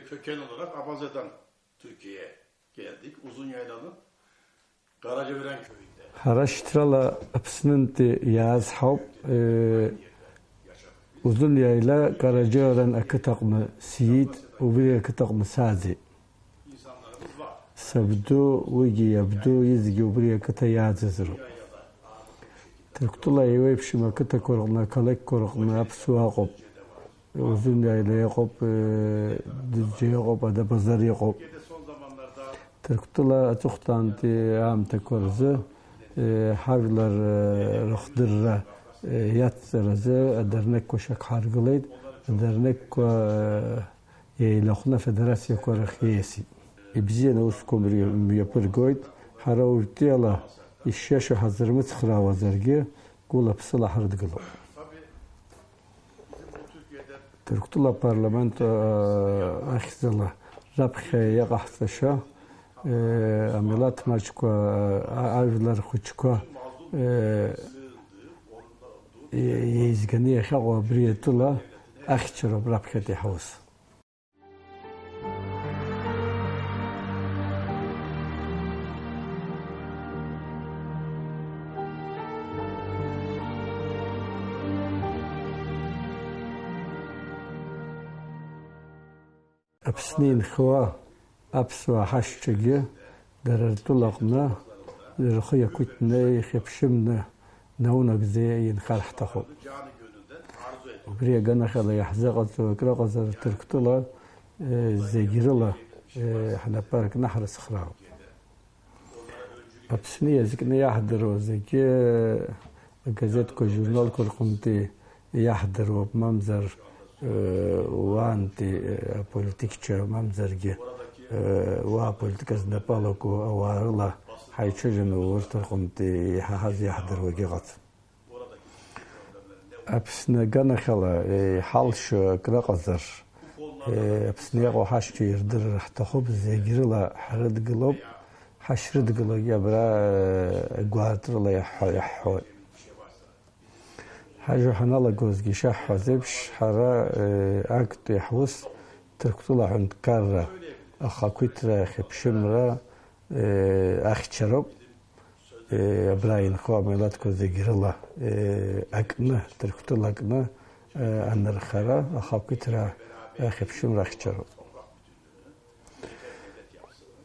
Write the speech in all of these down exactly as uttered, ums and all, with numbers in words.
Köken olarak Abaze'den Türkiye'ye geldik. Uzun Yaylanın Karacaören köyünde. Ҳара шьҭрала Аԥснынтәи иааз ҳауп, э, Узун Иаила Караџьоаран ақыҭаҟны сиит, убри ақыҭаҟны сааӡеит. Сабду, уигьы иабду, изегьы убри ақыҭа иааӡаз роуп. Ҭырқәтәыла еиуеиԥшым ақыҭақәа рҟны, ақалақьқәа рҟны аԥсуаа ыҟоуп. Узун Иаила иҟоуп, э, Дыџьа иҟоуп, Адабазар иҟоуп. Ҭырқәтәыла аҵыхәтәантәи аамҭақәа рзы, э, ҳажәлар, э, рыхдырра, э, иацҵаразы адернеққәа шьақәҳаргылеит, адернеққәа, э, еилахәны афедерациақәа рахь ииасит. Ибзианы аусқәа мри-, мҩаԥыргоит, ҳара уртиала ишиашоу ҳазырмыцхраауазаргьы, гәыла-ԥсыла ҳрыдгылоуп. Ҭырқәтәыла апарламент, э, ахьӡала раԥхьа иҟаҳҵаша, э, амилаҭ маҷқәа, э, а-, ажәлар хәыҷқәа, э, е-, еизганы иахьаҟоу абри атәыла ахьчароуп раԥхьатәи ҳаус. Аԥсны инхауа аԥсуаа ҳашьцәагьы дара ртәылаҟны рхы иақәиҭны, ихьыԥшымны наунагӡа инхар ҳҭахуп. Убри аганахьала иаҳзыҟаҵоу акрыҟазар Ҭырқәтәыла, э, зегь рыла, э, ҳнапы аркны ҳрыцхраауп. Аԥсны иазкны иаҳдыруа зегьы агазеҭқәа, ажурналқәа рҟынтәи иаҳдыруа, мамзар, э, уаантәи, э, аполитикцәа, мамзаргьы, э, уа аполитика знапы алаку ауаа рыла ҳаицәажәаны урҭ рҟынтәи иҳаҳаз иаҳдыруагьы ыҟаӡам. Аԥсны аганахьала, э, иҳалшо акрыҟазар, э, Аԥсны иҟоу ҳашьцәа ирдырыр ҳҭахуп, зегь рыла ҳрыдгылоуп, ҳашрыдгылогьы абра, э, гәаартырала иаҳҳәо-, иаҳҳәоит. Ҳажәа ҳаналагозгьы ишаҳҳәаз еиԥш, ҳара, э, актәи ҳус Ҭырқәтәыла аҳәынҭқарра ахақәиҭра ахьыԥшымра, э, ахьчароуп. Э, абра инхо амилаҭқәа зегь рыла, э, акны, Ҭырқәтәыла акны, э, анырхара, ахақәиҭра, э, ахьыԥшымра ахьчароуп.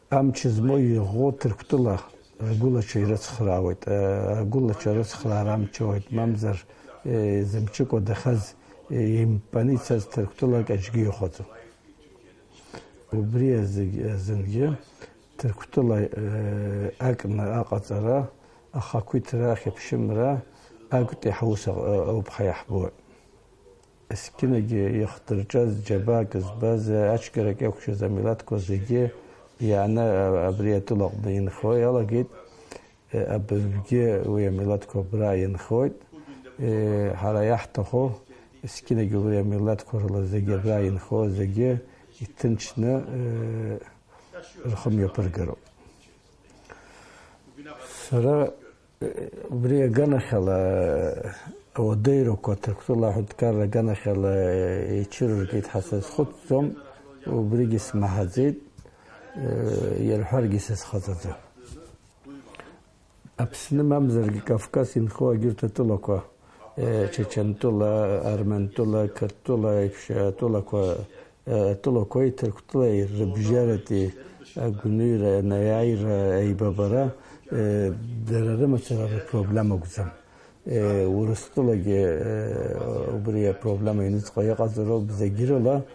Амч змоу иӷәӷәоу Ҭырқәтәыла ргәылацәа ирыцхраауеит, э, ргәылацәа рыцхраара амч ауеит, мамзар, э, зымчыкәа дахаз, э, имппаны ицаз Ҭырқәтәылак аӡәгьы ихәаӡом. Убри азы-, азынгьы Ҭырқәтәыла, э, акны аҟаҵара, ахақәиҭра, ахьыԥшымра актәи ҳаус аҟ-, ауп ҳәа иаҳбоит. Есқьынагьы ихдырҿаз џьабаак збаз, ачгарак иақәшәаз амилаҭқәа зегьы иааны, а-, абри атәылаҟны инхо иалагеит. Э, абыржәгьы уи амилаҭқәа абра инхоит. Э, ҳара иаҳҭаху, есқьынагьы уи амилаҭқәа рыла зегьы абра инхо зегьы иҭынчны, э, рхы мҩаԥыргароуп. Сара, э, убри аганахьала, э, ауадаҩрақәа Ҭырқәтәыла аҳәынҭқарра аганахьала, э, еицырыргеит ҳәа сазхәыцӡом, убригьы смаҳаӡеит, э, ирҳәаргьы сазхаҵаӡом. Аԥсны мамзаргьы Кавказ инхо агьырҭ атәылақәа, э, Чачантәыла, Армантәыла, Қырҭтәыла еиԥш атәылақәа, э, атәылақәеи Ҭырқәтәылеи рыбжьаратәи агәныҩра, анаиааира, аибабара, э, дара рымацара рпроблема акәӡам. Э, Урыстәылагьы, э, убри апроблема иныҵҟа иҟаҵароуп зегь рыла,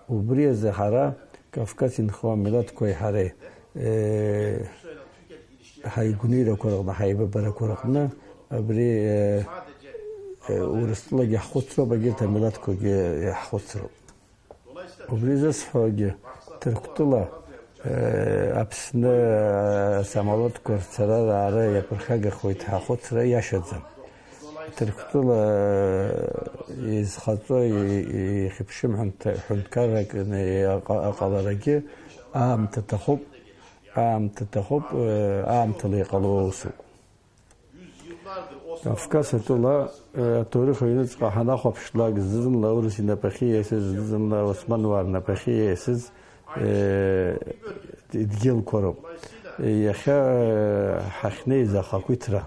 убри азы ҳара Кавказ инхо амилаҭқәеи ҳареи, э, ҳаигәныҩрақәа рҟны, ҳаибабарақәа рҟны абри, э, э, Урыстәылагьы ҳхәыцроуп, егьырҭ амилаҭқәагьы иаҳхәыцроуп. Убри зысҳәогьы, Ҭырқәтәыла, э, Аԥсны, э, асамолиотқәа рцара-раара иаԥырхагахоит ҳәа ахәыцра иашаӡам. Ҭырқәтәыла, э, изхаҵо, и-, и-, ихьыԥшым ҳәынҭ-, ҳәынҭқаррак ны-, аҟа-, аҟаларагьы аамҭа ҭахуп, аамҭа ҭахуп, э, аамҭала иҟало аусуп. Кавказ атәыла, э, аҭоурых аҩныҵҟа ҳанахәаԥшлак, зны-зынла аурыс инапахьы ииасыз, зны-зынла аосмануаа рнапахьы ииасыз, э, дгьылқәа роуп. Иахьа, э, ҳахьнеиз ахақәиҭра,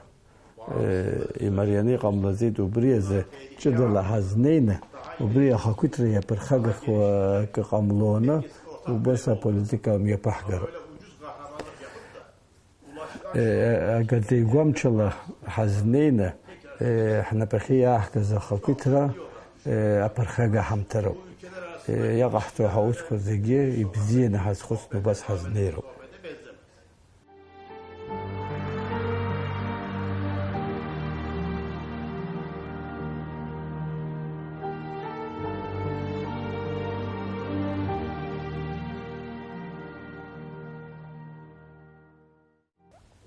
э, имарианы иҟамлаӡеит, убри азы ҷыдала ҳазнеины, убри ахақәиҭра иаԥырхагахуа акы ҟамлоны, убас аполитика мҩаԥаҳгароуп. Э, агаӡеигәамчала ҳазнеины, э, ҳнапахьы иааҳгаз ахақәиҭра, э, аԥырхага ҳамҭароуп. Э, иаҟаҳҵо ҳаусқәа зегьы ибзианы ҳазхәыцны убас ҳазнеироуп.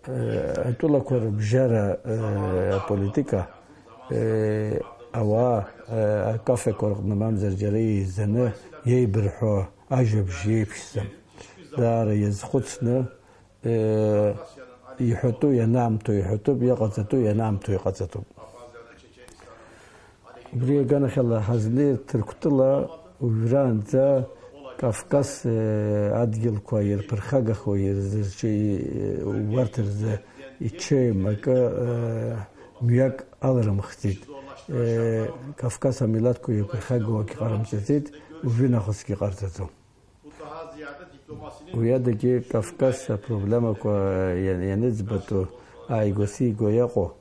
Э, атәылақәа рыбжьара, э, аполитика, э, ауаа, э, акафеқәа рҟны мамзар џьара еизаны иеибырҳәо ажәабжь еиԥшӡам. Даара иазхәыцны, э, иҳәатәу ианаамҭоу иҳәатәуп, иҟаҵатәу ианаамҭоу иҟаҵатәуп. Убри аганахьала ҳазнеир Ҭырқәтәыла уажәраанӡа Кавказ, э, адгьылқәа ирԥырхагахо, ирзырчи-, убарҭ рзы ичеим акы, э, мҩак аларымхӡеит. Э, Кавказ амилаҭқәа ирԥырхагоу акгьы ҟарымҵаӡеит, уажәы нахысгьы ҟарҵаӡом. Уи адагьы Кавказ апроблемақәа иан-, ианыӡбатәу ааигәа-сигәа иҟоу,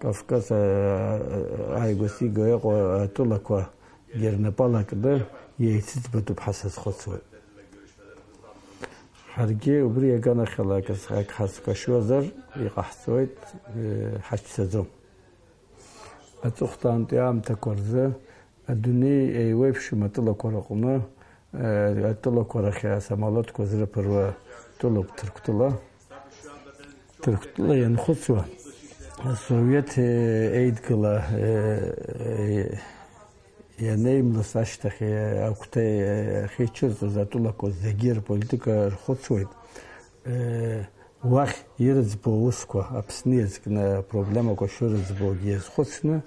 Кавказ, а-, ааигәа-сигәа иҟоу атәылақәа рнапала кны иеицыӡбатәуп ҳәа сазхәыцуеит. Ҳаргьы убри аганахьала акы ҳазкашьозар иҟаҳҵоит, э, ҳацәцаӡом. Аҵыхәтәантәи аамҭақәа рзы адунеи еиуеиԥшым атәылақәа рҟны, э, атәылақәа рахь асамолиотқәа зрыԥыруа тәылоуп Ҭырқәтәыла. Ҭырқәтәыла ианхәыцуа, асовет, э, еидгыла, э, э, ианеимлас ашьҭахь, э, агәҭа, э, ахьеиҽырҵоз атәылақәа зегьы рполитика рхәыцуеит. Э, уахь ирыӡбо аусқәа, Аԥсны иазкны апроблемақәа шырыӡбогьы иазхәыцны,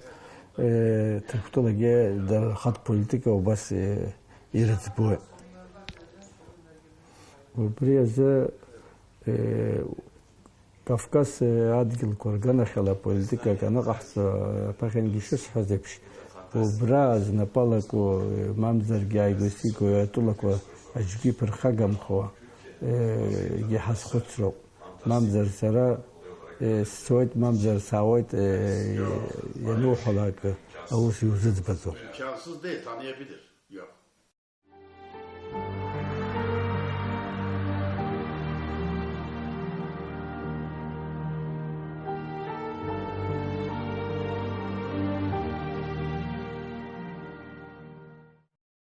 э, Ҭырқәтәылагьы дара рхатә политика убас, э, ирыӡбоит. Убри азы, э, Кавказ, э, адгьылқәа рганахьала политикак аныҟаҳҵо, э, аԥахьангьы ишысҳәаз еиԥш, убра знапы алаку, э, мамзаргьы ааигәа-сигәа атәылақәа аӡәгьы иԥырхагамхо, э, гьы ҳазхәыцроуп. Мамзар сара, э, сцоит, мамзар саауеит, э, иануҳәалак аус иузыӡбаӡом. İmkansız değil, tanıyabilir. Yok.